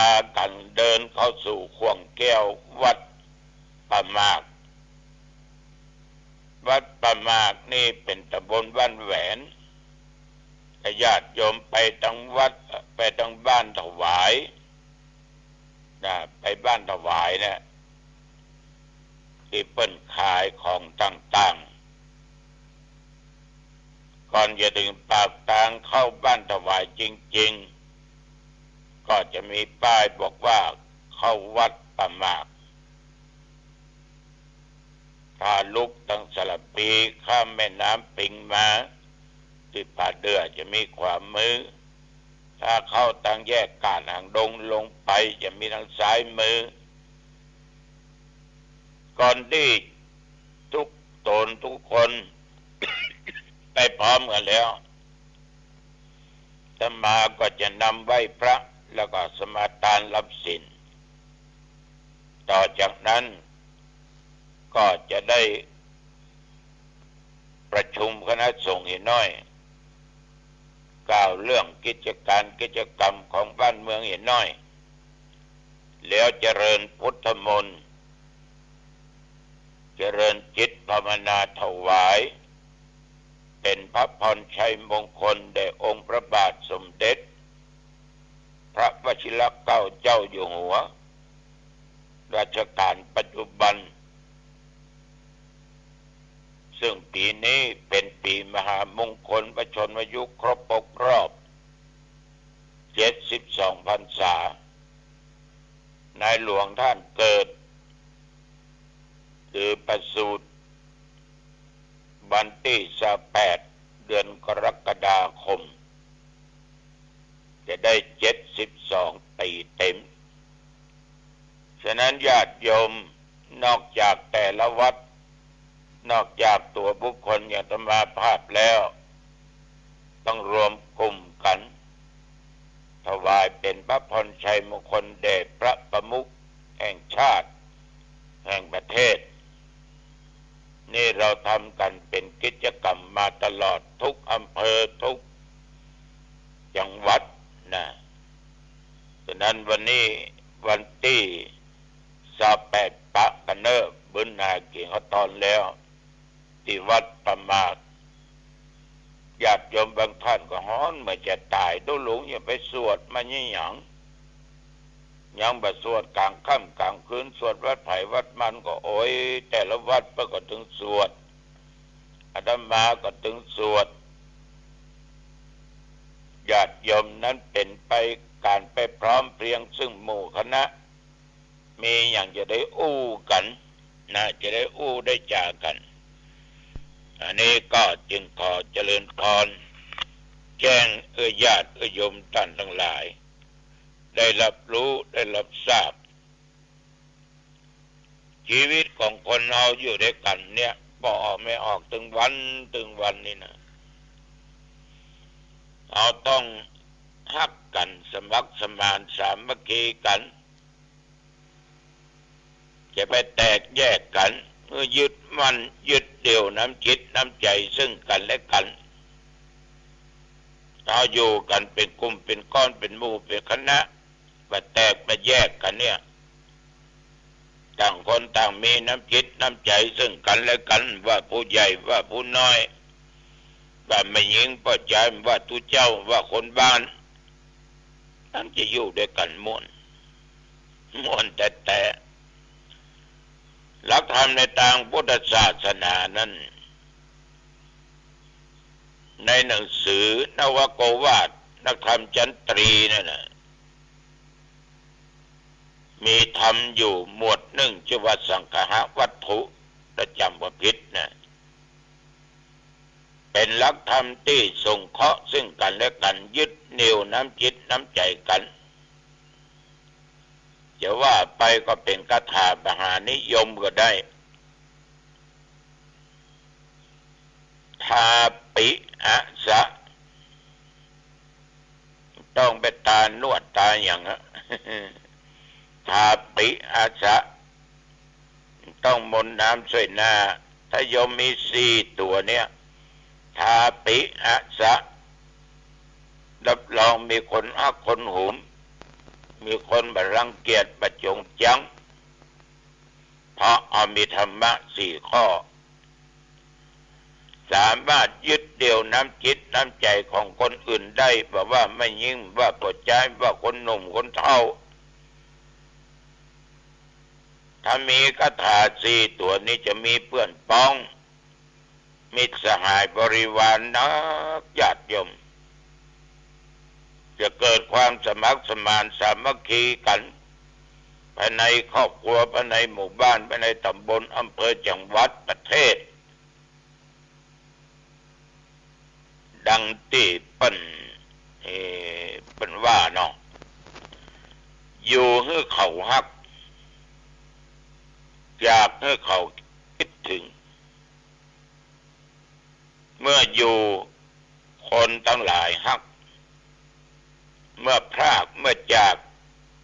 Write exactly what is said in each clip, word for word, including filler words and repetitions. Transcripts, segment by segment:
ากั๋นเดินเข้าสู่ข่วงแก้ววัดป่าหมาก วัดป่าหมากนี่เป๋นตำบลบ้านแหวน ญาติโยมไปตังวัด ไปตังบ้านถวายนะ ไปบ้านถวายนะ ตี้เปิ้นขายของต่างๆ ก่อนจะเถิงปากตางเข้าบ้านถวายจริงๆ ก็จะมีป้ายบอกว่าเข้าวัดป่าหมาก ถ้าลุกตังสารภีข้ามแม่น้ำปิงมา ตี้ป่าเดื่อจะมีขวามือ ถ้าเข้าตังแยกกาดหางดงลงไปจะมีตังซ้ายมือ ก่อนตี้ทุกต๋นทุกคนไปพร้อมกั๋นแล้ว อาตมาก็จะนำไหว้พระ แล้วก็สมาตานรับศีล ต่อจากนั้นก็จะได้ประชุมคณะสงฆ์เหียน้อย กล่าวเรื่องกิจก๋านกิจกรรมของบ้านเมืองเหียน้อย แล้วเจริญพุทธมนต์ เจริญจิตภาวนาถวาย เป๋นพระพรชัยมงคลแด่องค์พระบาทสมเด็จ พระวชิรเกล้าเจ้าอยู่หัว รัชกาลปัจจุบัน ซึ่งปี๋นี้เป๋นปี๋มหามงคลพระชนมายุครบรอบเจ็ดสิบสองพรรษา ในหลวงต้านเกิด คือประสูติวันตี้ซาวแปด เดือนกรกฎาคม จะได้เจ็ดสิบสองปี๋เต๋ม ฉะนั้นญาติโยมนอกจากแต่ละวัด นอกจากตั๋วบุคคลอย่างอาตมาภาพแล้ว ต้องรวมกลุ่มกั๋น ถวายเป๋นพระพรชัยมงคลแด่พระประมุขแห่งชาติ แห่งประเทศ นี่เราทำกั๋นเป๋นกิจกรรมมาตลอดทุกอำเภอทุกจังหวัดนะ ฉะนั้นวันนี้วันตี้ซาวแปดปะกะเนิ่น เบิ่นหน้าเกียงขะตอนแล้ว ตี้วัดป่าหมาก ญาติโยมบางต้านก็ฮ้อนเหมือนจะต๋าย ดูหลวงอย่าไปสวดมันยี่หยัง ยังบ่สวดก๋างค่ำก๋างคืน สวดวัดไผวัดมันก็โอย แต่ละวัดเปิ้นก็ตึงสวด อาตมาก็ตึงสวด ญาติโยมนั้นเป๋นไปก๋านไปพร้อมเพรียงซึ่งหมู่คณะ มีหยังจะได้อู้กั๋นนะ จะได้อู้ได้จ๋ากั๋น อันนี้ก็จึงขอเจริญพร แจ้งเอื้อญาติเอื้อโยมต้านตังหลาย ได้รับฮู้ได้รับทราบ จีวิตของคนเฮาอยู่ตวยกั๋นเนี่ย บ่ออกไม่ออกตึงวันตึงวันนี่นะ เฮาต้องฮักกั๋น สมัครสมานสามัคคีกั๋น จะไปแตกแยกกั๋น เมื่อยึดมั่นยึดเหนี่ยวน้ำจิตน้ำใจ๋ซึ่งกั๋นและกั๋น เฮาอยู่กั๋นเป๋นกลุ่มเป๋นก้อนเป๋นหมู่เป๋นคณะ บ่แตกบ่แยกกั๋นเนี่ย ต่างคนต่างมีน้ำจิตน้ำใจ๋ซึ่งกั๋นและกั๋น ว่าผู้ใหญ่ว่าผู้น้อย ว่าแม่ญิงป้อจาย ว่าตุ๊เจ้าว่าคนบ้าน มันจะอยู่ตวยกั๋นม่วน ม่วนแต๊ๆ หลักธรรมในตางพุทธศาสนานั้น ในหนังสือนวโกวาท นักธรรมจันตรีนั่นน่ะ มีธรรมอยู่หมวดนึ่ง จื้อว่าสังคหวัตถุ ประจ๋ำบ่ผิดนะ เป๋นหลักธรรมตี้สงเคราะห์ซึ่งกั๋นและกั๋น ยึดเหนี่ยวน้ำจิตน้ำใจ๋กั๋น จะว่าไปก็เป๋นคาถามหานิยมก็ได้ ทาปิอะสะ ต้องไปตานวดตาหยังอะ ทาปิอะสะ ต้องมนต์น้ำช่วยหน้า ถ้าโยมมีสี่ตั๋วเนี่ย ทาปิอะสะ รับรองมีคนฮักคนหุม มีคนบ่รังเกียจบ่จ๋งจัง เพราะเฮามีธรรมะสี่ข้อ สามารถยึดเหนี่ยวน้ำจิตน้ำใจ๋ของคนอื่นได้ บ่ว่าแม่ญิง ว่าป้อจาย ว่าคนหนุ่มคนเฒ่า ถ้ามีคาถาสี่ตั๋วนี้จะมีเปื้อนป๊อง มิตรสหายบริวารนัก ญาติโยม จะเกิดความสมัครสมานสามัคคีกั๋น ภายในครอบครัว ภายในหมู่บ้าน ภายในต๋ำบล อำเภอ จังหวัด ประเทศ ดังตี้เปิ้น เอ่อ เปิ้นว่าเนาะ อยู่หื้อเขาฮัก จากหื้อเขากึ๊ดตึง เมื่ออยู่คนตังหลายฮัก เมื่อพรากเมื่อจาก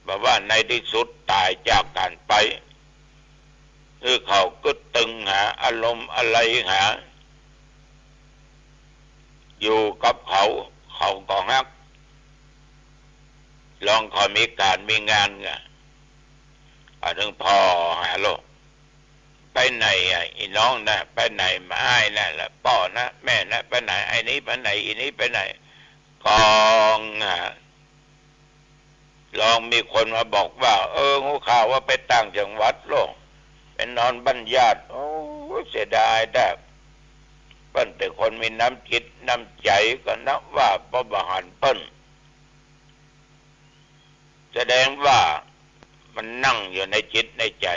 บ่ว่าในตี้สุดต๋ายจากกั๋นไป หื้อเขากึ๊ดตึงหา อารมณ์อะไหลหา อยู่กับเขา เขาก็ฮัก ลองเขามีก๋านมีงานไง อ่ะ เถิงผ่อหาโลก ไปไหนอะ อีน้องนะ ไปไหน มาอ้ายนะ ละป้อนะ แม่นะ ไปไหน ไอ้นี้ไปไหน อีนี้ไปไหน กองหา ลองมีคนมาบอกว่า เออ ฮู้ข่าวว่าไปต่างจังหวัดโลก ไปนอนบ้านญาติ โอ้ เสียดายแต๊ เปิ้นเป๋นคนมีน้ำจิตน้ำใจ๋ ก็นับว่าป้อบ่หันเปิ้น แสดงว่ามันนั่งอยู่ในจิตในใจ๋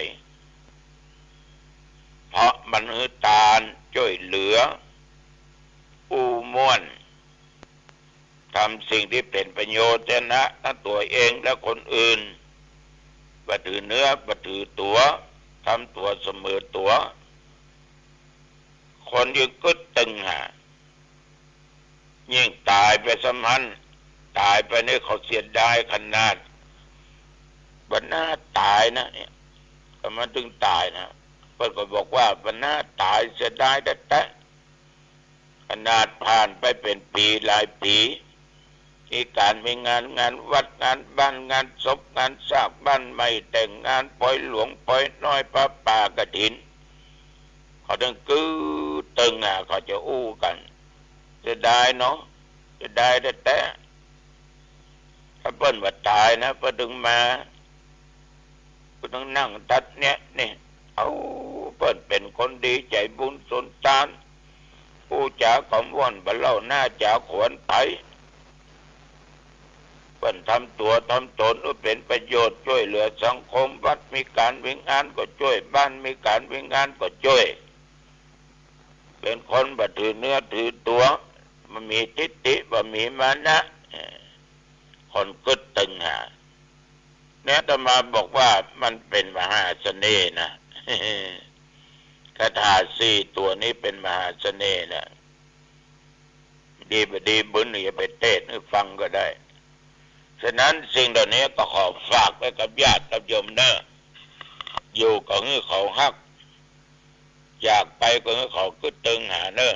เพราะมันหื้อตานจ้วยเหลือ อู้ม่วน ทำสิ่งตี้เป๋นประโยชน์แก่นะ ตังตั๋วเองและคนอื่น บ่ถือเนื้อบ่ถือตั๋ว ทำตั๋วเสมอตั๋ว คนยิ่งกึ๊ดตึงหา ยิ่งต๋ายไปซ้ำหั้น ต๋ายไปนี่เขาเสียดายขนาด บ่น่าต๋ายนะเนี่ย ก็มันเถิงต๋ายนะ เปิ้นก็บอกว่าบ่น่าต๋าย เสียดายแต๊ๆ ขนาดผ่านไปเป๋นปี๋หลายปี๋ มีก๋านมีงาน งานวัด งานบ้าน งานศพ งานสร้างบ้านใหม่ แต่งงาน ปอยหลวงปอยน้อย ผ้าป่ากฐิน เขาเถิงกึ๊ดตึงหา เขาจะอู้กั๋น เสียดายเนาะ เสียดายแต๊ๆ ถ้าเปิ้นบ่ต๋ายนะ เปิ้นเถิงมา เปิ้นเถิงนั่งตัดเนี้ยนี่ เอ้า เปิ้นเป๋นคนดีใจ๋บุญสุนตาน อู้จ๋าคำม่วนบ่เล่าหน้าจ๋าขวัญไผ เปิ้นทำตั๋วทำต๋นหื้อเป๋นประโยชน์ จ้วยเหลือสังคม วัดมีก๋านมีงานก็จ้วย บ้านมีก๋านมีงานก็จ้วย เป๋นคนบ่ถือเนื้อถือตั๋ว บ่มีทิฐิ บ่มีมานะ เอ่อ คนกึ๊ดตึงหา เนี่ยอาตมาบอกว่ามันเป๋นมหาเสน่ห์นะ คาถาสี่ตั๋วนี้เป๋นมหาเสน่ห์นะ ดีบ่ดีบึ้นอย่าไปเตศน์หื้อฟังก็ได้ ฉะนั้นสิ่งเหล่านี้ก็ขอฝากไว้กับญาติกับโยมเน่อ อยู่ก็หื้อเขาฮัก จากไปก็หื้อเขากึ๊ดตึงหาเน่อ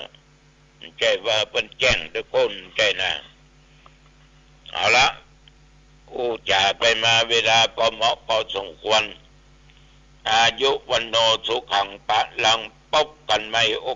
บ่ใจ้ว่าเปิ้นแจ้งตวยก้น บ่ใจ้นะ เอาละ อู้จ๋าไปมาเวลาก็เหมาะพอสมควร อายุ วัณโณ สุขัง พลัง ปบกั๋นใหม่โอ